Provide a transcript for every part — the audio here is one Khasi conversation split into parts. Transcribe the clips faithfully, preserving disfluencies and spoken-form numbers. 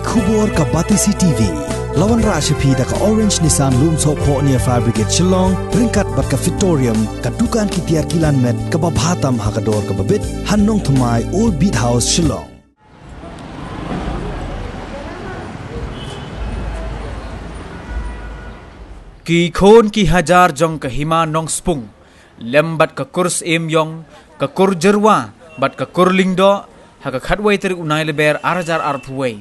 Khubor ka Batesi T V. La wanrah sha phi da ka Orange Nissan Lumsohphoh near Fire Brigade Shillong, ryngkat bad ka Fitorium, ka dukan ki tiar kilan met kaba bha tam ha ka dor kaba bit, ha Nongthymmai, Old Beat House, Shillong. Ki khun ki hajar jong ka Hima Nongspung, lem bad ka Kur Syiem Ïong, ka Kur Jyrwa bad ka Kur Lyngdoh, ha ka khatwei tarik u Naiïalber ar hajar arphew wei,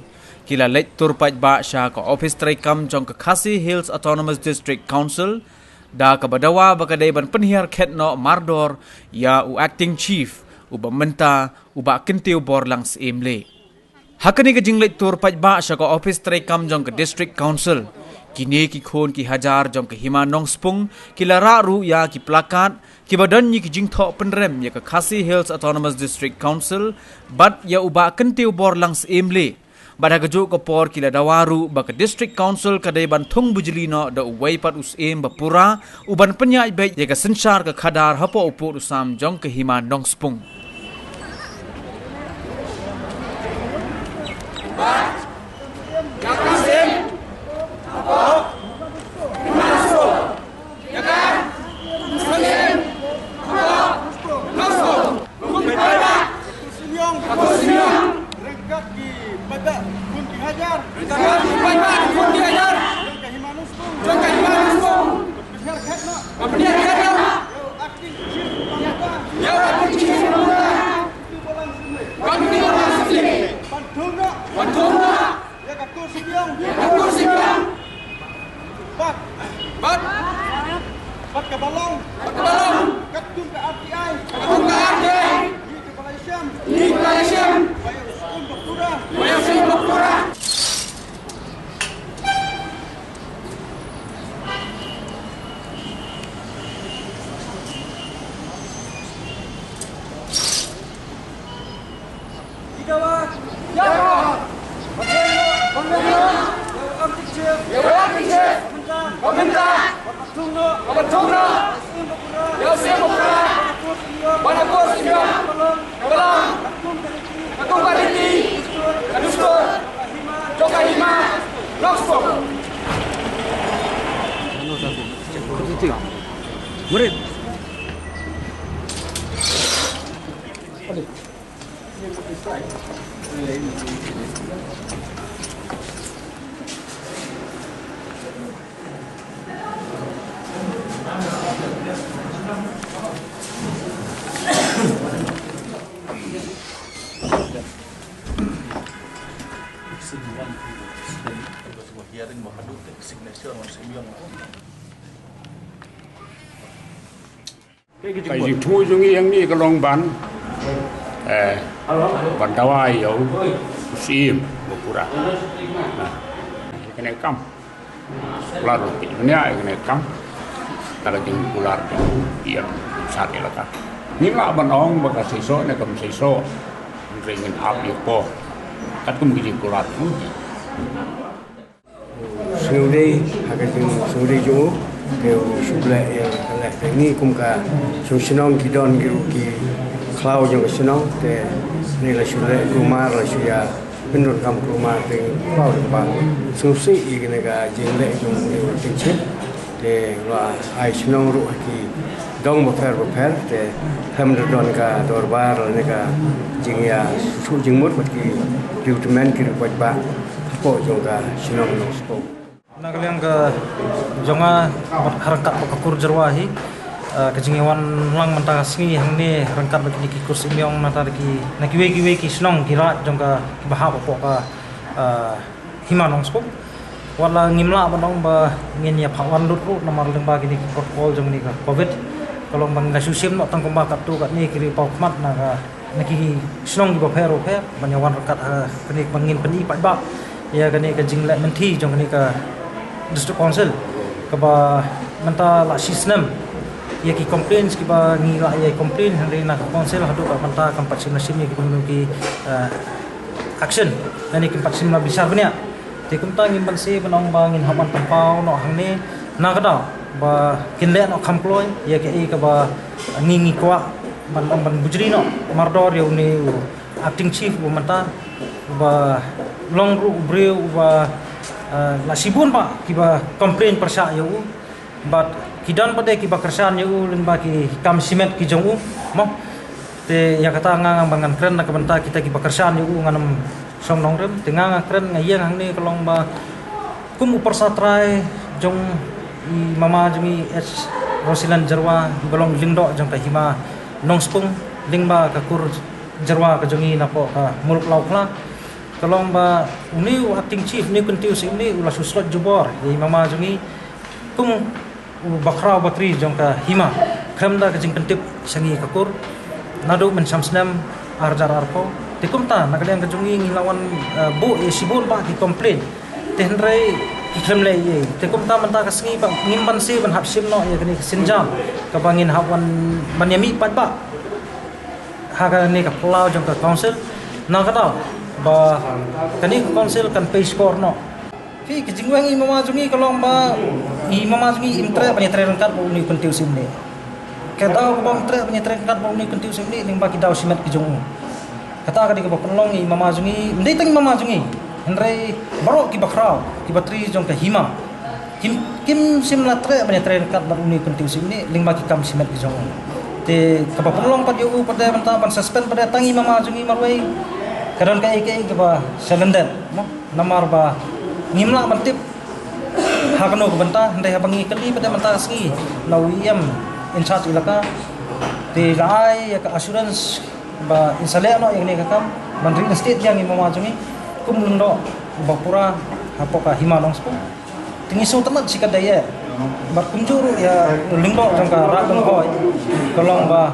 ki la leit tur paidbah sha ka ophis treikam jong ka Khasi Hills Autonomous District Council, da kaba dawa ba ka dei ban pynhiar khet noh mardor ïa u Acting Chief, uba mynta u Bah Kyntiew Borlang Syiemlieh. Ha kane ka jingleit tur paidbah sha ka ophis treikam jong ka District Council, kine ki khun ki hajar jong ka Hima Nongspung ki la rah ruh ïa ki plakat kiba don ïa ki jingthoh pynrem ïa ka Khasi Hills Autonomous District Council bad ïa u Bah Kyntiew Borlang Syiemlieh. Bad ha kajuh ka por ki la dawa ruh ba ka District Council ka dei ban thung bujli noh da uwei pat u Syiem ba pura, u ban pynïaid beit ïa ka synshar ka khadar hapoh u pud u sam jong ka Hima Nongspung. Ryngkat ki paidbah khun ki hajar. Ryngkat ki paidbah khun ki hajar. Jong ka Hima Nongspung. Jong ka Hima Nongspung. Pynhiar khet noh. Pynhiar khet noh. Ïa u Acting Chief Bangla. Ïa u Acting Chief Bangla. Bangla. Ban thung noh. Ban thung noh. Ïa ka Kur Syiem Ïong. Ïa ka Kur Syiem Ïong. Bad. Bad. Bad kaba long. Bad kaba long. Katkum ka R T I. Katkum ka R T I. Ngi kiba la ïashem. Ngi kiba la ïashem. Ba ïa u Syiem ba pura. Ba ïa u Syiem ba pura. Ka jingthmu jong ngi hangne ka long ban, eh, ban dawa ïa u Syiem ba pura. Kane kam. Kular ruh ki dunia ïa kane kam. Ta ka jingkular jong u ïa sat ïa laka. Ngim lah ban ong ba ka seisoh ne kam seisoh. Ngin ap ïa ko. Katkum ki jingkular. Sngewdei ha ka jingsngewdei jong u, te u shu leh ïa ka leh. Te ngi kum ka shnong shnong ki don ki ruh ki khlaw jong ka shnong, te ngi la shu leh kulmar, la shu ïa pyndonkam kulmar, te khlaw jong ka sngewsih ïa kane ka jingleh jong u Acting Chief. Te la ai shnong ruh ha ki dong bapher bapher, te khlem da don ka dorbar lane ka jingïasuk jingmut bad ki riew tymmen ki riew paidbah hapoh jong ka shnong Nongspung. Na ka liang ka jong nga bad ha ryngkat bad ka Kur Jyrwa hi, eh, ka jingïawan lang mynta ka sngi hangne ryngkat bad kine ki Kur Syiem Ïong, nangta da ki, na kiwei kiwei ki shnong ki raid jong ka, kiba hap hapoh ka, eh, Hima Nongspung. Wat la ngim lah ban ong ba ngin ïa phah wan lut ruh namar lyngba kine ki protocol jong kane ka covid. Ka long ba ngin la shu shim noh tang kumba katto katne ki riew paw khmat na ka, na ki shnong kiba pher bapher ban ïa wan ryngkat ha kane ba ngin pyni paidbah ïa kane ka jingleh mynthi jong kane ka District Council, kaba mynta la shi snem ïa ki complaints kiba ngi la ïa complain, hynrei na ka council haduh ka mynta kam pat shym la shim ïa ki bynta ki, eh, action, lane kim pat shym la bishar bniah. Te kumta ngim banse ban ong ba ngin hap ban pynpaw noh hangne, na ka daw ba kin leh noh kham kloi ïa kaei kaba ngi ngi kwah ban ong ban bujli noh mardor ïa une u Acting Chief ba mynta, ba Long ruh u briew uba, eh, la shibun ba kiba complain pyrshah ïa u. Bad ki don pat de kiba kyrshan ïa u lyngba ki kam shimet ki jong u. Mo. Te ïa kata nga nga ba ngan kren na ka bynta kita kiba kyrshan ïa u ngan ym shong nongrim. Te nga nga kren nga ïeng hangne ka long ba kum u pyrsa trai jong i mama jong i H Rosilan Jyrwa iba long lyngdoh jong ka hima Nongspung lyngba ka kur Jyrwa ka jong i napoh ka muluk Lawkhla. Ka long ba une u acting chief, une u kyntiew Syiemlieh u la shu slot jubor ïa i mama jong i kum u bakhraw batri jong ka hima khlem da ka jingpyntip sha ngi ka kur naduh mynshem snem ar hajar arphew. Te kumta na ka liang ka jong ngi ngi la wan, eh, buh ïa shibun ba ki complain. Te hynrei ki khlem leh ei ei. Te kumta mynta ka sngi ba ngim banse ban hap shim noh ïa kane ka sienjam kaba ngin hap wan ban ïa mih paidbah ha kane ka phyllaw jong ka council. Na ka daw ba kane ka council kan pei shkor noh. Phi, ka jingweng i mama jong ngi ka long ba i mama jong ngi im treh ban ïatrei ryngkat bad une u kyntiew Syiemlieh. Ka daw kaba im treh ban ïatrei ryngkat bad une u kyntiew Syiemlieh lyngba ki daw shimet ki jong u. Kata ka dei kaba pynlong i mama jong ngi, ym dei tang i mama jong ngi, hynrei baroh ki bakhraw, ki batri jong ka hima. Kim, kim shym la treh ban ïatrei ryngkat bad une u kyntiew Syiemlieh lyngba ki kam shimet ki jong u. Te kaba pynlong pat ïa u pat de mynta ban suspend pat de tang i mama jong ngi marwei. Ka don kaei kaei kaba shalyndet, mo. Namar ba ngim lah ban tip ha kano ka bynta, hynrei haba ngi kylli pat de mynta ka sngi na u E M in charge elaka, te la ai ïa ka assurance ba in sa leh noh ïa kane ka kam ban reinstate ïa i mama jong ngi kum lyngdoh uba pura hapoh ka hima Nongspung. Te ngi sngewtynnat shikatdei ïa, bad kumjuh ruh ïa u lyngdoh jong ka Raid Banghoi ka long ba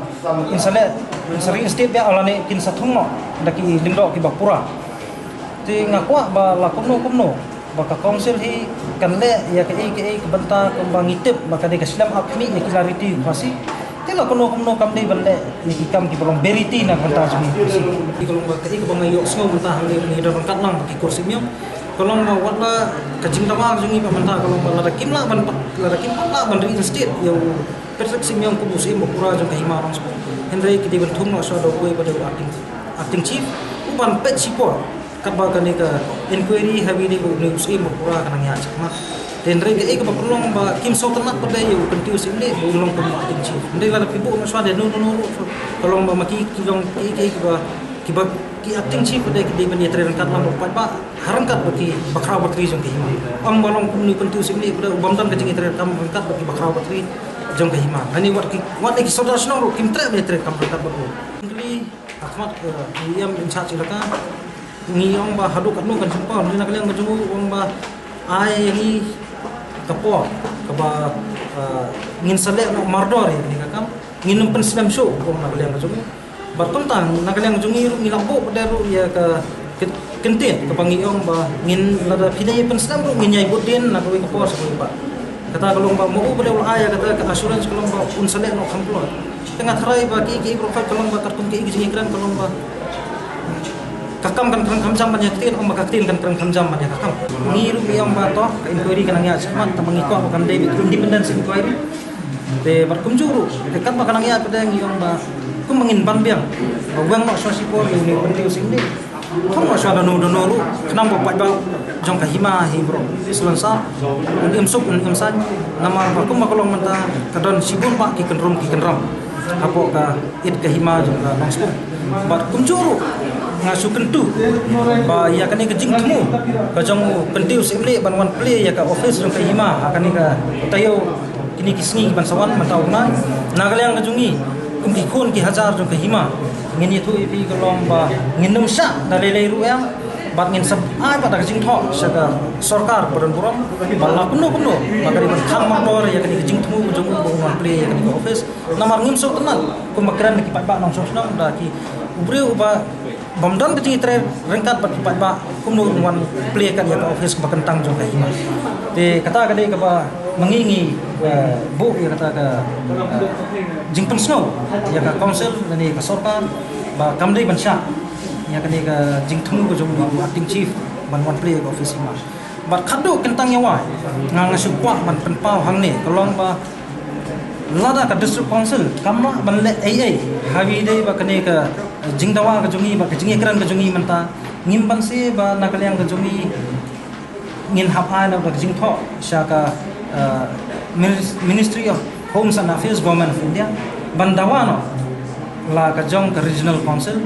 in sa leh, in sa reinstate ïa lane kin sa thung noh da ki lyngdoh kiba pura. Te nga kwah ba la kumno kumno ba ka council hi kan leh ïa kaei kaei ka bynta kumba ngi tip ba ka dei ka slem ap khmih ïa ki la riti Khasi. Te la kumno kumno kam dei ban leh ïa ki kam kiba long beriti na ka bynta jong ngi Khasi. Ka long ba kaei kaba nga ïohsngew mynta hangne ngi don ryngkat lang bad ki kur Syiemlieh. Ka long ba wat la ka jingdawa jong ngi ba mynta ka long ba lada kim lah ban, lada kim lah ban reinstate ïa u Patrick Syiemlieh kum u Syiem ba pura jong ka hima Nongspung, hynrei ki dei ban thung noh shuwa da uwei ba dei u acting, acting chief, u ban peit shipor katba kane ka inquiry ha ïadei bad une u Syiem ba pura ka nang ïaid shakhmat. Te hynrei kaei kaba pynlong ba kim sngewtynnat pat de ïa u kyntiew Syiemlieh ba un long kum u acting chief. Hynrei lada phi buh noh shuwa da uno uno ruh ka long ba ma ki, ki long ki, ki, kiba, kiba, ki acting chief pat de ki dei ban ïatrei ryngkat lang bad paidbah ha ryngkat bad ki bakhraw batri jong ka hima. Ym ba long kum une u kyntiew Syiemlieh pat de u bym don ka jingïatrei ryngkat bad ki bakhraw batri jong ka hima. Lane wat ki, wat ne ki sordar shnong ruh kim treh ban ïatrei ryngkat bad u. Ngi kylli ha khmat, eh, u E M in charge elaka. Ngi ong ba haduh katno kan jingpang, na ka liang ka jong u u ong ba ai ïa ngi ka por kaba, eh, ngin sa leh noh mardor ïa kane ka kam. Ngin ym pynslem shuh, u ong na ka liang ka jong u. Bad kumta na ka liang ka jong ngi ruh ngi la buh pat de ruh ïa ka ky-, kyntien kaba ngi ong ba ngin, lada phi dei pynslem ruh ngin ïai bud dien na kawei ka por sha kawei pat. Kata ka long ba ma u pat de u la ai ïa kata ka assurance ka long ba un sa leh noh kham kloi. Te nga tharai ba kiei kiei baroh ka long ba katkum kiei ki jingïakren ka long ba ka kam kan kren kham jam ban ïa ka ktien, ym ba ka ktien kan kren kham jam ban ïa ka kam. Ngi ruh ngi ong ba to ka inquiry ka nang ïaid shakhmat, tangba ngi kwah ba kan dei independent inquiry. Te bad kumjuh ruh te katba ka nang ïaid pat de ngi ong ba kumba ngin ban biang ba weng noh shuwa shipor ïa une u kyntiew Syiemlieh. Thung noh shuwa da uno da uno ruh khnang ba paidbah jong ka hima hi baroh, slem sah, un im suk un im saiñ. Namar ba kumba ka long mynta ka don shibun bah ki kynrum ki kynram hapoh ka it ka hima jong ka Nongspung. Bad kumjuh ruh nga shu kyntu ba ïa kane ka jingthmu ka jong u kyntiew Syiemlieh ban wan plie ïa ka office jong ka hima ha kane ka taïew, kine ki sngi ban sa wan mynta u bnai. Na ka liang ka jong ngi kum ki khun ki hajar jong ka hima, ngin ïathuh ïa phi ka long ba ngin ym shah da lei lei ruh ïa, bad ngin sa ai pat da ka jingthoh sha ka sorkar ba don burom ba la kumno kumno ba ka dei ban khang mardor ïa kane ka jingthmu ka jong u ba un wan plie ïa kane ka office. Namar ngim sngewtynnat kumba kren da ki paidbah nongshong shnong, da ki, u briew uba bym don ka jingïatrei ryngkat bad ki paidbah kumno un wan plie kat ïa ka office kaba kyntang jong ka hima. Te kata ka dei kaba ma ngi ngi, eh, buh ïa kata ka, eh, jingpynsngew ïa ka council lane ka sorkar ba kam dei ban shah ïa kane ka jingthmu ka jong u acting chief ban wan plie ïa ka office hima. Bad khatduh kyntang ïa wai nga nga shu kwah ban pynpaw hangne ka long ba lada ka district council kam lah ban leh ei ei ha ïadei bad kane ka jingdawa ka jong ngi bad ka jingïakren ka jong ngi mynta, Ngim banse ba na ka liang ka jong ngi ngin hap ai na ka jingthoh sha ka, uh, Minis- Ministry of Homes and Affairs, Government of India, ban dawa noh la ka jong ka Regional Council.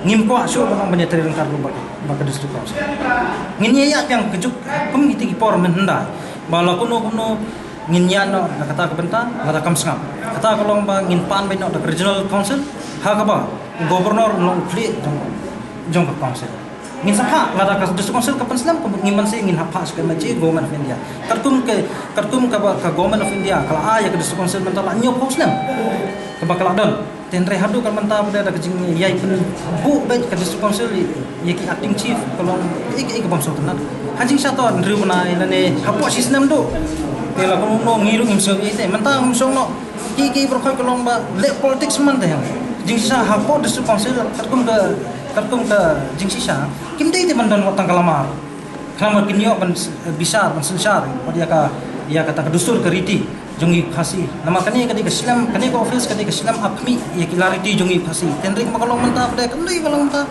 Ngim kwah shuh ban ong ban ïatrei ryngkat ruh bad ka District Council. Ngin ïa ïaid biang ka juk kum kita ki por mynhyndai ba la kumno kumno ngin ïaid noh da kata ka bynta, lada kam sngap. Kata ka long ba ngin pan beit noh da ka Regional Council, ha kaba u Governor u long u khlieh jong, jong ka Council. Ngin sa phah, lada ka District Council ka pynslem, ka ngin banse ngin hap phah sha ka M H A, Government of India. Katkum ka, katkum kaba ka Government of India ka la ai ïa ka District Council mynta la hynñiewphew snem kaba ka la don. Te hynrei haduh ka mynta pat da ka jingïai pynbuh beit ka District Council ïa ki Acting Chief ka long ïa ki, ïa ki bym sngewtynnat. Ha jingshisha to hynriew bnai lane hapoh shi snem duh. Te la kumno ngi ruh ngim sngew ïa te. Mynta ngim sngew noh. Ki, ki baroh khoit ka long ba leh politics man te. Jingshisha hapoh District Council katkum ka, katkum ka jingshisha kim dei te ban don wat tang ka lama. Khnang ba kin ïoh ban s- bishar, ban synshar wat ïa ka, ïa kata ka dustur ka riti jong ngi Khasi. Namar kane ka dei ka slem, kane ka office ka dei ka slem ap khmih ïa ki la riti jong ngi Khasi. Te hynrei kumba ka long mynta pat da kam dei ba long mynta.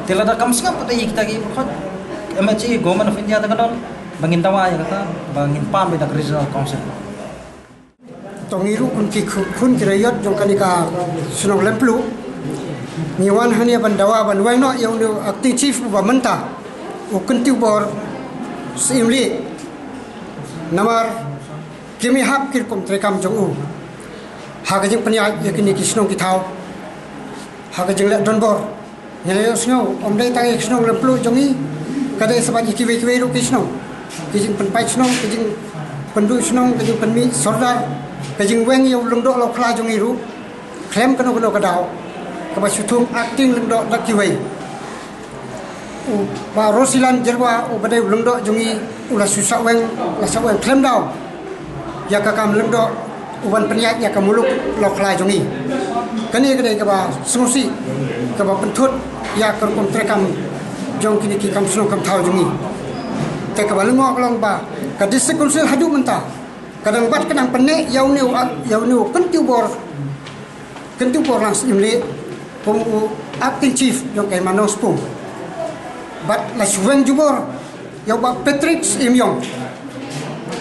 Te lada kam sngap pat da ïa kita ki baroh khoit, M H A, Government of India te ka don ba ngin dawa ïa kata ba ngin pan beit da ka Regional Council. To ngi ruh kum ki khu- khun ki raiot jong kane ka shnong Lempluh, ngi wan hangne ban dawa ban weng noh ïa une u Acting Chief uba mynta u kyntiew bor Syiem Lieh. Namar kim ïahap ki rukom treikam jong u ha ka jingpynïaid ïa kine ki shnong ki thaw ha ka jingleh donbor. Ngi la ïohsngew ym dei tang ïa ki shnong Lempluh jong ngi, ka dei sa bad ïa kiwei kiwei ruh ki shnong. Ki jingpynpait shnong, ki jingpynduh shnong, ki jingpynmih sordar, ki jingweng ïa u lyngdoh lawkhla jong ngi ruh khlem kano kano ka daw, kaba shu thung Acting Lyngdoh da kiwei. U Bah Rosilan Jyrwa uba dei u lyngdoh jong ngi u la shu sah weng, la sah weng khlem daw ïa ka kam lyngdoh u ban pynïaid ïa ka muluk lawkhla jong ngi. Kane ka dei kaba sngewsih, kaba pynthut ïa ka rukom treikam jong kine ki kam shnong kam thaw jong ngi. Te kaba lyngngoh ka long ba ka District Council haduh mynta ka dang bat ka dang pynneh ïa une u, ïa une u kyntiew bor, kyntiew bor Syiem Lieh kum u Acting Chief jong ka Hima Nongspung. Bad la shu weng jubor ïa u Bah Patrick Syiem Iong.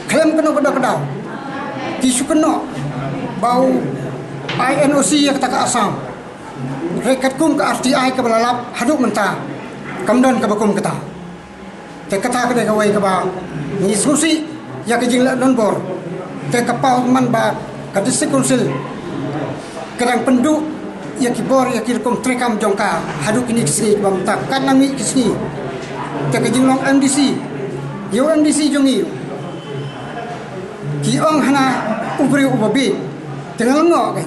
Khlem kano kano ka daw ki shu kynnoh ba u ai N O C ïa kata ka Assam. Hynrei katkum ka R T I kaba la lap haduh mynta kam don kaba kum kata. Te kata ka dei kawei kaba ngi sngewsih ïa ka jingleh donbor. Te ka paw man ba ka District Council ka dang pynduh ïa ki bor, ïa ki rukom treikam jong ka haduh kine ki sngi kiba mynta, katba ngi ki sngi. Te ka jinglong M D C, ïa u M D C jong ngi ki ong hana u briew uba bieit. Te nga lyngngoh ka,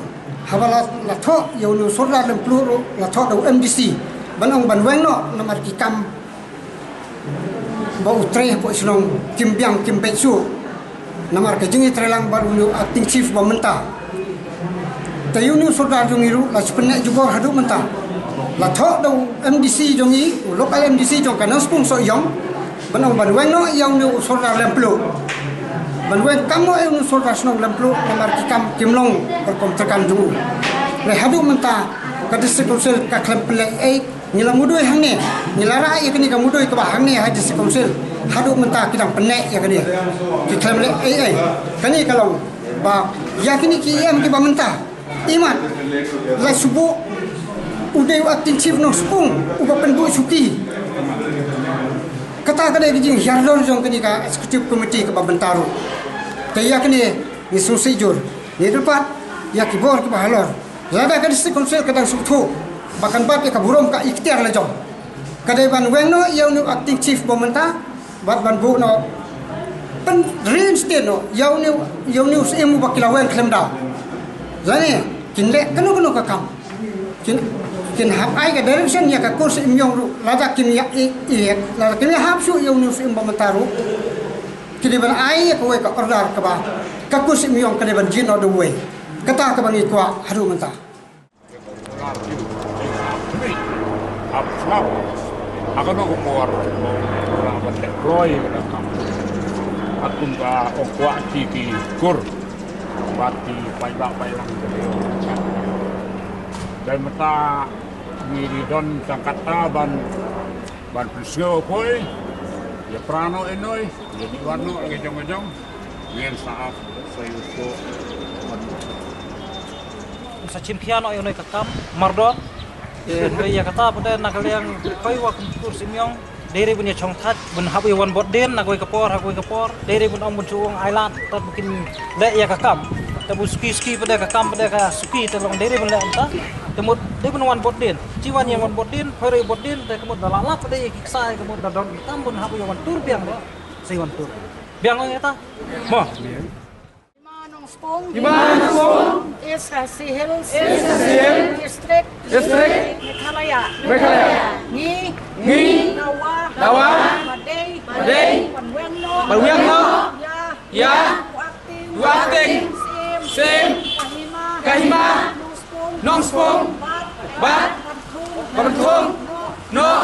haba la, la thoh ïa une u sordar Lempluh ruh la thoh da u M D C ban ong ban weng noh namar ki kam ba u trei hapoh shnong kim biang kim beit shuh. Namar ka jingïatreilang bad une u Acting Chief ba mynta. Te ïa une u sordar jong ngi ruh la shu pynneh jubor haduh mynta. La thoh da u M D C jong ngi, u local M D C jong ka Nongspung Sohiong, ban ong ban weng noh ïa une u sordar Lempluh. Ban weng kam noh ïa une u sordar shnong Lempluh namar ki kam kim long ka rukom treikam jong u. Hynrei haduh mynta ka District Council ka khlem pynleh ei. Ngi la mudui hangne, ngi la rah ïa kane ka mudui kaba hangne ha District Council. Haduh mynta ki dang pynneh ïa kane, ki khlem leh ei ei. Kane ka long ba ïa kine ki E M kiba mynta, imat la shu buh u dei u Acting Chief Nongspung uba pynbuh shuki. Kata ka dei ka jinghiar dor jong kane ka Executive Committee kaba mynta ruh. Te ïa kane ngi sngewsih jur, ngi dei pat ïa ki bor kiba halor. Lada ka District Council ka dang sngewthuh ba kan bat ïa ka burom ka iktiar la jong, ka dei ban weng noh ïa une u Acting Chief ba mynta bad ban buh noh, pyn reinstate noh ïa une, ïa une u Syiem uba ki la weng khlem daw. Lane kin leh kano kano ka kam, kin, kin hap ai ka direction ïa ka Kur Syiem Iong ruh, lada kim ïa, i, i, lada kim ïahap shuh ïa une u Syiem ba mynta ruh, ki dei ban ai ïa kawei ka order kaba ka Kur Syiem Iong ka dei ban jied noh da uwei. Kata kaba ngi kwah haduh mynta. Hap sngap ha kano ka por ba u lah ban deploy ka kam. Katkum ka ong kwah ki, ki kur bad ki paidbah paidlang ka dei. Dei mynta ngi don tang kata ban Ban pynsngew poi, ïa pra noh ïa noi, ïa dih wan noh ïa ka jong ka jong, ngin sa ap sa ïa u to. Sa chim khia noh ïa noi ka kam mardor. Te ïa kata pat de na ka liang koi wa kum kur sim yong. Dei re bun ïa chong thach bun hap ïa wan bot din na koi ka por ha koi ka por. Dei re bun ong bun chuong ai lad tat bukin le ïa ka kam. Te bun suki suki pat de ka kam pat de ka suki te long dei re bun le anta. Te mut dei bun wan bot din. Chi wan ïa wan bot din, hoi re bot din te ka mut da la lap pat de ïa ki ksai ka mut da don ki kam bun hap ïa wan tur biang de. Sa ïa wan tur. Biang ong ïa ta. Mo. Hima Nongspung. Hima Nongspung. East Khasi Hills. East Khasi Hills. District. District. Meghalaya. Meghalaya. Ngi. Ngi. Dawa. Dawa. Ba dei. Ba dei. Ban weng noh. Ban weng noh. Ïa. Ïa. U acting. U acting. Syiem. Syiem. Ka hima. Ka hima. Nongspung. Nongspung. Bad. Bad. Ban thung. Ban thung. Noh. Noh.